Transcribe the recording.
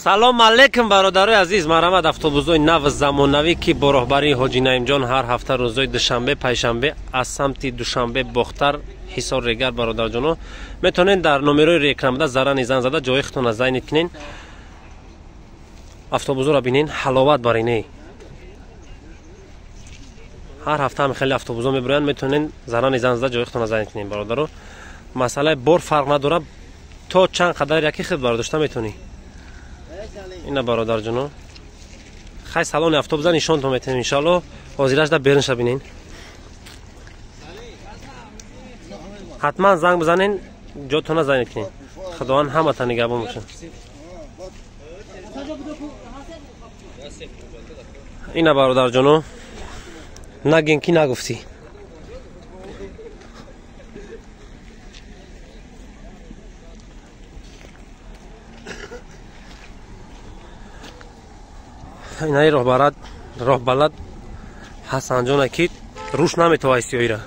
Салом алейкум, бародарои азиз. Марҳамат, автобусҳои нав замонавӣ, ки бо роҳбарии Ҳоҷи Наимҷон ҳар ҳафта рӯзҳои душанбе, пайшанбе аз самти Душанбе, Бохтар, Ҳисор, Регар. Бародарҷоно, метавонед дар номерои рекламада зарани зан зада ҷои худтона зайнид кунен. Автобусҳоро бинен, ҳаловат барине. Ҳар ҳафта ҳам хеле автобусҳо мебироянд, метавонед зарани зан зада ҷои худтона зайнид кунен. Бародаро, масъалаи бор фарқ надорад, то чанд қадар яки худ бардошта метавонӣ. Ина, бародарҷоно, хай, салони автобуса нишонтон метавонем, иншоалло. Ҳозирашда берунша бинен. Ҳатман занг бизанен, ҷотона зайнид кунен. Худованд ҳамата нигаҳбон бошад. Ина, бародарҷоно, нагин ки нагуфтӣ. Инаи роҳбалад Ҳасанҷона, ки рӯш наметавай сиёира.